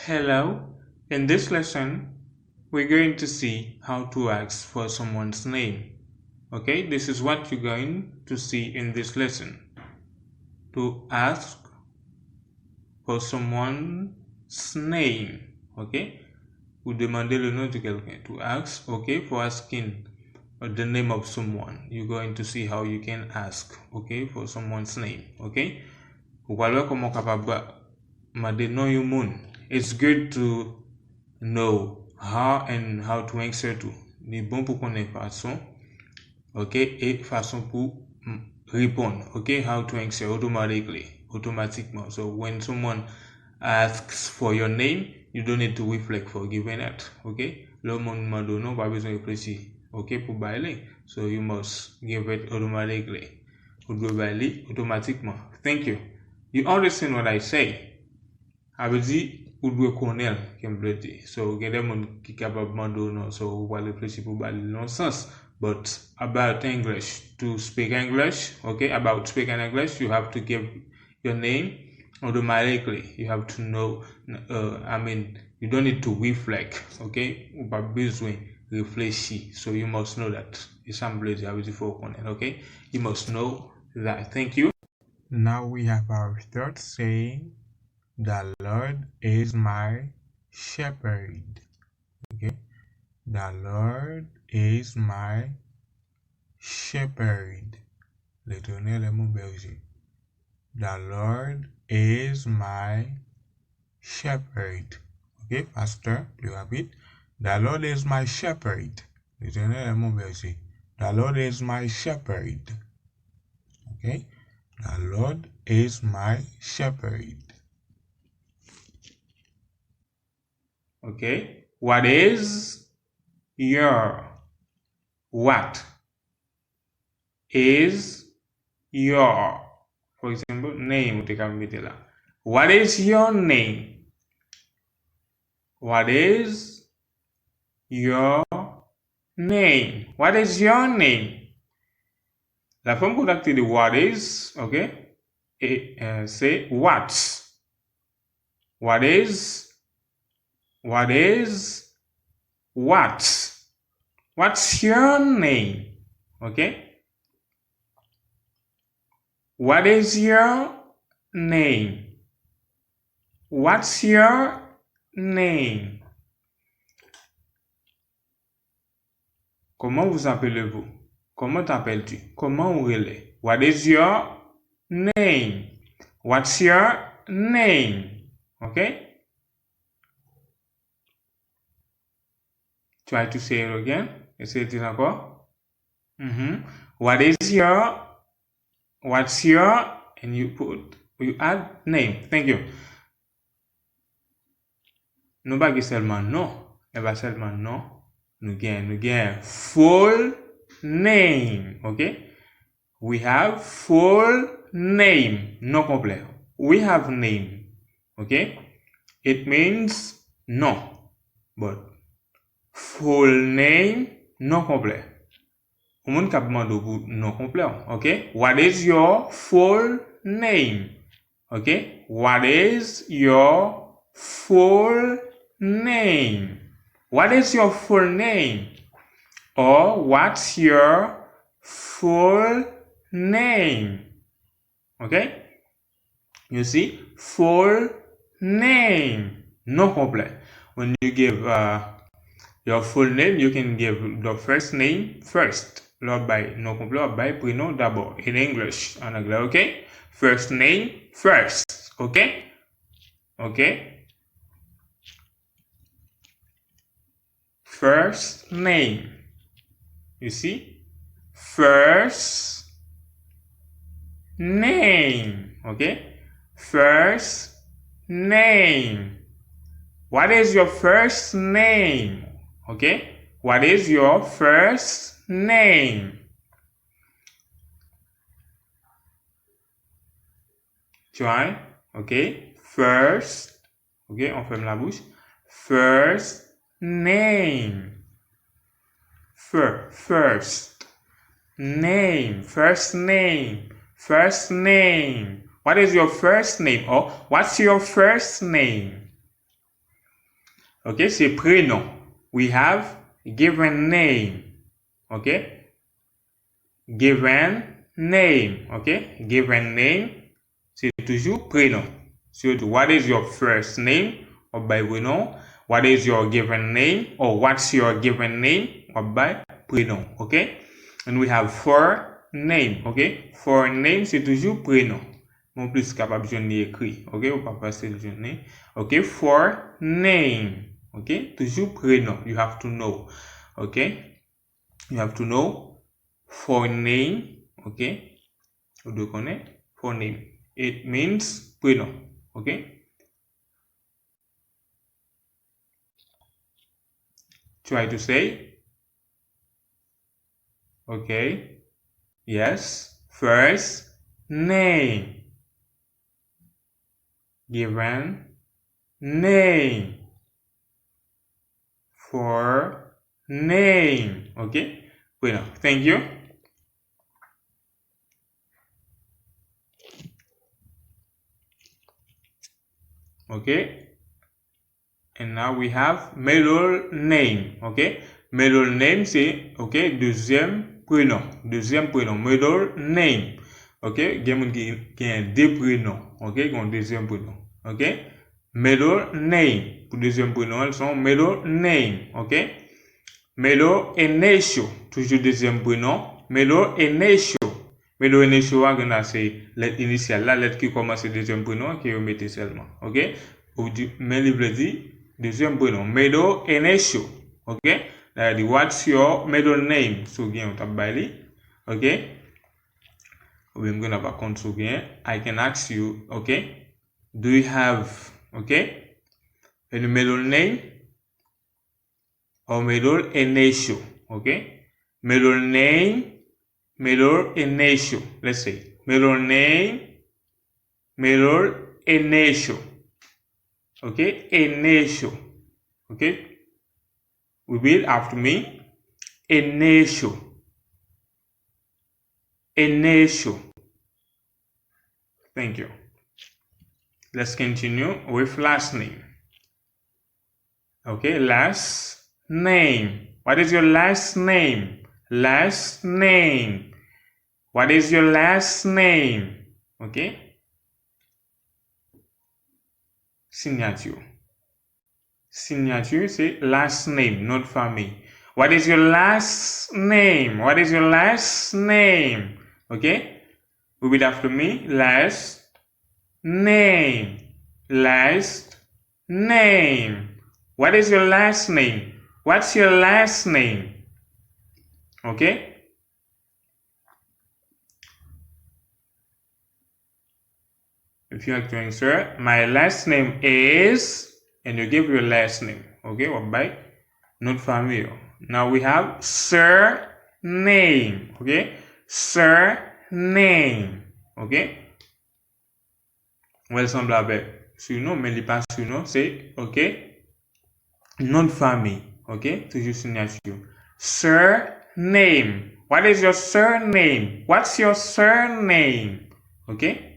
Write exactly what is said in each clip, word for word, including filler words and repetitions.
Hello, in this lesson, we're going to see how to ask for someone's name. Okay, this is what you're going to see in this lesson. To ask for someone's name. Okay, ou demande le nom de quelqu'un. To ask, okay, for asking the name of someone. You're going to see how you can ask, okay, for someone's name. Okay, ou pral wè kòman w kapab mande non yon moun. It's good to know how and how to answer to. Li bon pou konnen fason, ok, e fason pou reponn, ok, how to answer automatically, otomatikman. So when someone asks for your name, you don't need to reflect for giving it, ok? Lè yon moun mande w non, ou pa bezwen reflechi, ok, pou bay li. So you must give it automatically. Ou dwe bay li otomatikman. Thank you. You understand what I say? Sa vle di, ou dwe konnen l, ke m vle di. So, gen de moun ki kapab mande w non, so, ou pral reflechi pou ba li yon sans. But about English, to speak English, ok, about speaking English, you have to give your name automatically. You have to know, uh, I mean, you don't need to reflect, ok? Ou pa bezwen reflechi. So, you must know that. E sa m vle di, sa vle di fò w konnen, ok? You must know that. Thank you. Now we have our third saying, "The Lord is my shepherd." Ok? "The Lord is my shepherd." L'Éternel est mon berger. "The Lord is my shepherd." Ok? Faster, plus rapide. "The Lord is my shepherd." L'Éternel est mon berger. "The Lord is my shepherd." Ok? "The Lord is my shepherd." Ok? What is your? What is your? For example, name, ou te ka mete la. What is your name? What is your name? What is your name? La fòm kontakte de what is, ok? E, eh, se what. What is, what is, what? What's your name? Ok? What is your name? What's your name? Comment vous appelez-vous? Comment t'appelles-tu? Kòman ou rele? What is your name? What's your name? Ok? Try to say it again. Eseye di l ankò. Mhm. What is your, what's your, and you put, you add name. Thank you. Nou pa gen sèlman non. E pa sèlman non. Nou gen, nou gen full name. Ok? We have full name. Non konplè. We have name. Ok? It means non. But full name, non konplè. Yon moun k ap mande w pou non konplè w, ok? What is your full name? Ok? What is your full name? What is your full name? Or what's your full name? Ok? You see? Full name. Non konplè. When you give, uh, your full name, you can give the first name first. Lè w ap bay non konplè, w ap bay prenon dabò. In English, an anglè, ok? First name first, ok? Ok? First name. You see? First name. Ok? First name. What is your first name? Ok? What is your first name? Try. Ok? First. Ok, on ferme la bouche. First name. Fir-, first name. First name. First name. What is your first name? Or what's your first name? Ok, se prenon. We have given name. Ok? Given name. Ok? Given name, se toujou prenon. Si yo di, "What is your first name?" W ap bay prenon. "What is your given name?" Or, "What's your given name?" W ap bay prenon. Ok? And we have forename. Ok? Forename, se toujou prenon. Mwen plis kapab jwenn li ekri. Ok? Ou pa fasil jwenn li. Ok? Forename. Ok? Toujou prenon. You have to know. Ok? You have to know forename. Ok? Ou dwe konnen forename. It means prenon. Ok? Try to say. Ok. Yes. First name. Given name. Forename. Ok? Prenon. Thank you. Ok? And now we have middle name. Ok? Middle name, se, ok, dezyèm prenon. Dezyèm prenon. Middle name. Ok? Gen moun ki gen de prenon. Ok? Gen dezyèm prenon. Ok? Middle name. Pou dezyèm prenon an, se yon middle name. Ok? Middle initial. Toujou dezyèm prenon. Middle initial. Middle initial a, gen la se lèt inisyal la, lèt ki kòmanse dezyèm prenon an ke yo mete sèlman. Ok? Ou di, men li vle di dezyèm prenon. Middle initial. Ok? La di, "What's your middle name?" Si w gen, ou t ap bay li. Ok? Oubyen m gen la pa konn si w gen. I can ask you, ok? Do you have, ok? Any middle name? Or middle initial, ok? Middle name, middle initial. Let's say, middle name, middle initial. Ok? Initial. Ok? Repeat after me. Initial. Initial. Thank you. Let's continue with last name. Ok, last name. What is your last name? Last name. What is your last name? Ok. Sinyati. Sinyati, se last name, non de famille. What is your last name? What is your last name? Ok. Repeat after me. Last name. Last name. What is your last name? What's your last name? Ok. If you like to answer, "My last name is," and you give your last name. Ok, w ap bay non de famille yo. Now we have surname. Ok, surname. Ok. Wè, l sanble avèk surnom, men li pa surnom, se, ok, non de famille, ok, toujou sinyati. Surname. What is your surname? What's your surname? Ok.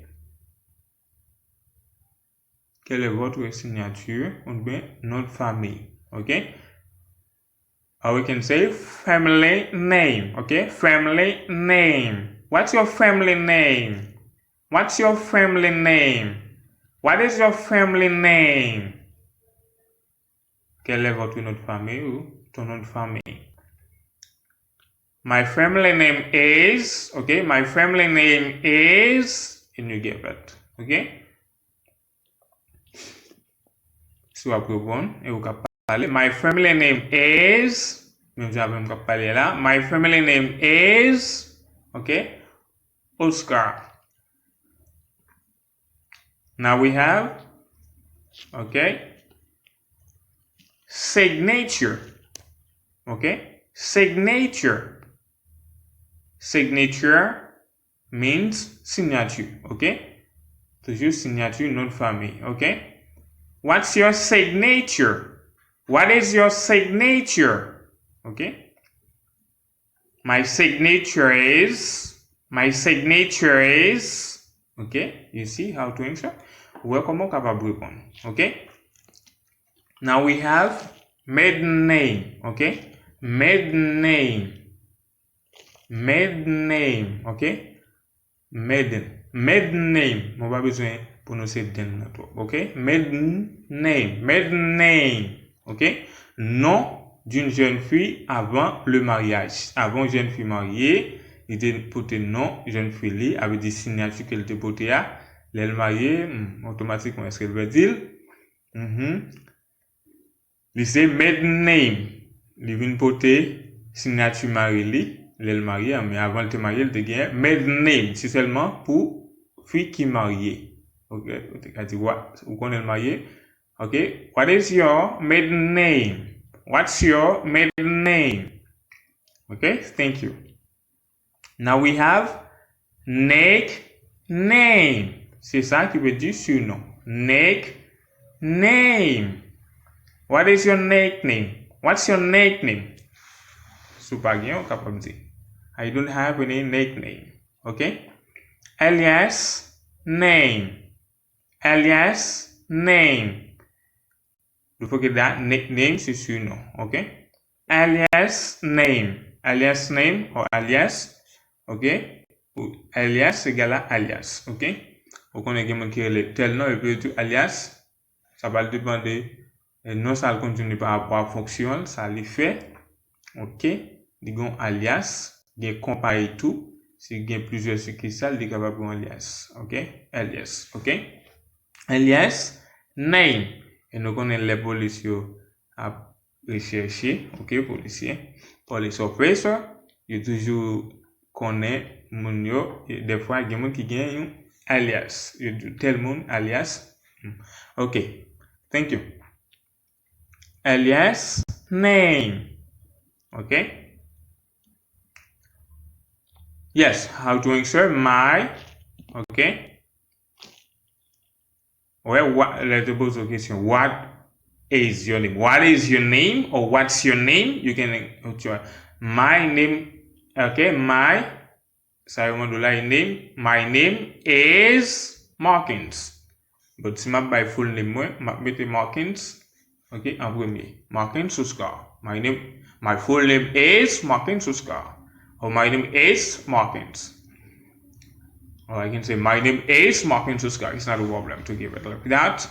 Quelle est votre signature? Ou byen non de famille, ok. Or we can say family name, ok? Family name. What's your family name? What's your family name? What is your family name? Quel est votre nom de famille ou ton nom de famille? My family name is, ok? My family name is, and you give it, ok? Si w ap reponn, e ou ka pale. My family name is, menm jan avè m k ap pale la. My family name is, ok, Oscar. Now we have, ok, signature. Ok? Signature. Signature means signature, ok? Toujou sinyati, non de famille, ok? What's your signature? What is your signature? Ok? My signature is, my signature is, ok? You see how to answer? Ou wè kòman w kapab reponn, ok? Now we have maiden name, ok? Maiden name. Maiden name, ok? Maiden. Maiden name. Mwen pa bezwen pwononse den nan twòp, ok? Maiden name. Maiden name, ok? Nom d'une jeune fille avant le mariage. Avan yon jèn fi marye, li te pote non jèn fi li, avè di siyati ke li te pote a. Lè l marye, hmm, otomatikman, èske l pèdi l? Mhm. Li se maiden name. Li vin pote siyati mari li, lè l marye, men avan l te marye, l te gen maiden name. Se sèlman pou fi ki marye. Ok, ou te ka di, wa-, ou konnen l marye. Ok, what is your maiden name? What's your maiden name? Ok, thank you. Now we have nickname. Se sa ki vle di surnom. Nickname. What is your nickname? What's your nickname? Si w pa gen, ou kapab di, I don't have any nickname. Ok? Alias name. Alias name. Don't forget that nickname, se surnom, ok? Alias name. Alias name or alias, ok? Ou alias egal a alias, ok? Ou konnen gen moun ki rele tèl non, epi yo di alias. Sa pral depann de, eh, non sa l kontinye pa rapò a fonksyon l, sa li fè, ok? Li gen yon alias, gen konpayi tou. Si gen plizyè sikisal, li kapab gen yon alias, ok? Alias, ok? Alias name. E nou konnen lè polis yo ap rechèche, ok, polisye, police officer, yo toujou konnen moun yo, e dèfwa gen moun ki gen yon alias. Yo di tèl moun alias. Hmm. Ok, thank you. Alias name. Ok? Yes, how to answer my, ok? Wè, wa-, lè te poze w kesyon, what is your name? What is your name or what's your name? You can, my name, ok, my, sa yo mande w la, name, my name is Markins. But si m ap bay full name mwen, m ap mete Markins, ok, an premye. Markins Oscar. My name, my full name is Markins Oscar. Or my name is Markins. Or I can say, my name is Markins Oscar. It's not a problem to give it like that.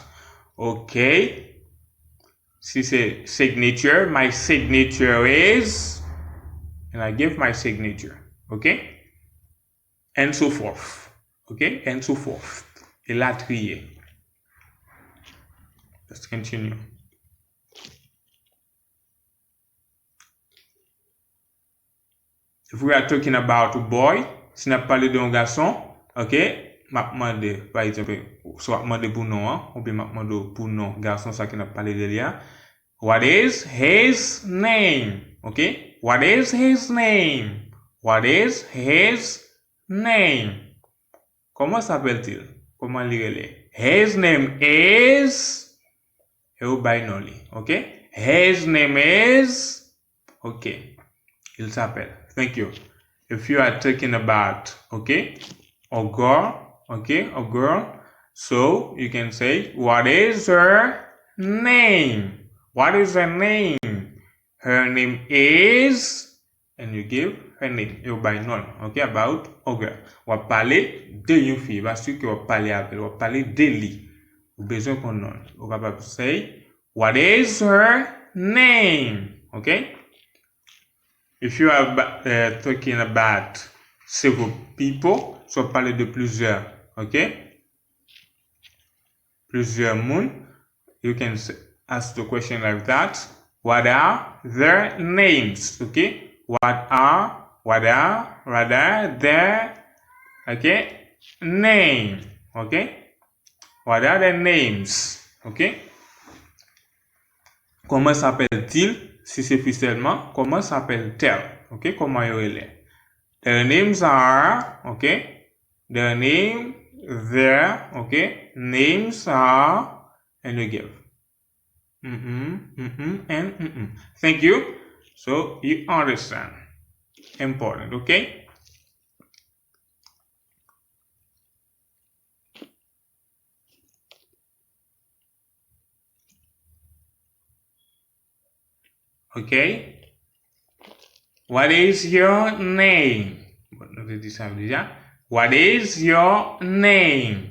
Ok. Si se signature, my signature is, and I give my signature. Ok? And so forth. Ok? And so forth. Elatriye. Let's continue. If we are talking about a boy, si n ap pale de yon gason, ok, m ap mande, pa egzanp, swa w ap mande pou non an, oubyen m ap mande w pou non gason sa ke n ap pale de li a. What is his name? Ok? What is his name? What is his name? Comment s'appelle-t-il? Kòman li rele? His name is, e ou bay non li, ok? His name is, ok. Il s'appelle. Thank you. If you are talking about, ok, a girl, ok, a girl, so you can say, what is her name? What is her name? Her name is, and you give her name. E ou bay non l, ok, about a girl. W ap pale de yon fi, e pa si ke w ap pale avè l, w ap pale de li. Ou bezwen konn non l. Ou kapab say, what is her name? Ok? If you are ba- uh, talking about several people, so w ap pale de plizyè, ok? Plizyè moun, you can s- ask the question like that. What are their names? Ok? What are, what are, what are their, ok? Name. Ok? What are their names? Ok? Comment s'appelle-t-il? Si se fi sèlman, comment s'appelle-t-elle? Ok? Kòman yo rele? Their names are, ok? Their name, their, ok? Names are, and you give. Mm-mm, mm-mm, and mm-mm. Thank you. So, you understand. Important, ok? Ok? What is your name? Bon, nou te di sa deja. What is your name?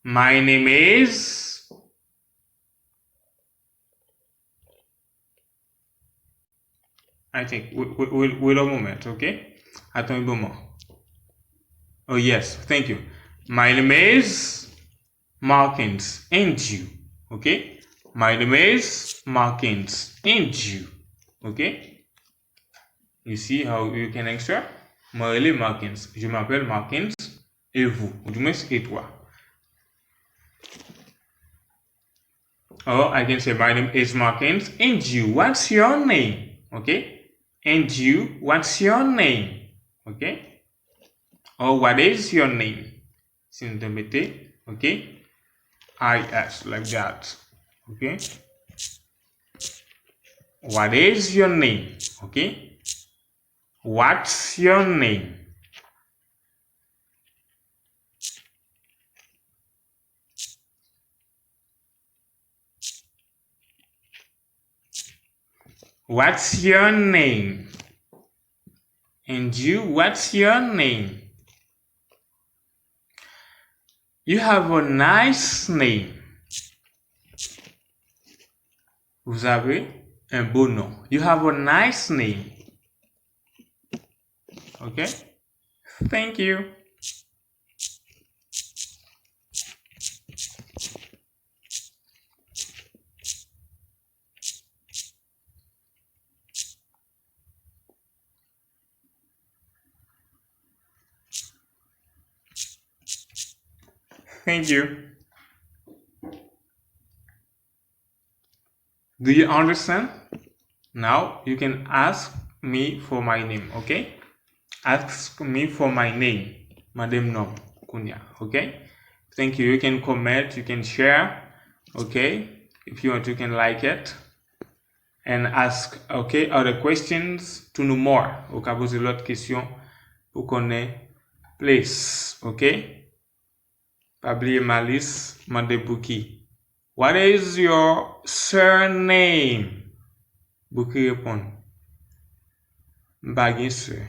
My name is I think, wait, wait, wait, wait a moment, okay? Attends un moment. Oh, yes, thank you. My name is Markins, and you, okay? My name is Markins, and you, okay? You see how you can answer? Mwen rele Markins. Je m'appelle Markins, et vous? Ou di mwen, et toi? Or I can say, my name is Markins, and you, what's your name? Okay? And you, what's your name? Okay? Or what is your name? Si nou te mete, okay? I S, like that. Okay? What is your name? Okay? What's your name? What's your name? And you, what's your name? You have a nice name. Vous avez un beau nom. You have a nice name. Okay? Thank you. Thank you. Do you understand? Now you can ask me for my name, okay? Ask me for my name. Mande m non m kounye a, okay? Thank you. You can comment, you can share, okay? If you want, you can like it. And ask, okay, other questions to know more. Ou ka poze lòt kesyon pou konnen plis, okay? Pa bliye Malis mande Bouki, what is your surname? Bouki reponn, m pa gen sè.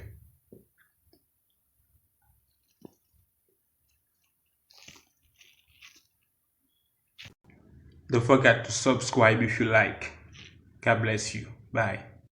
Don't forget to subscribe if you like. God bless you. Bye.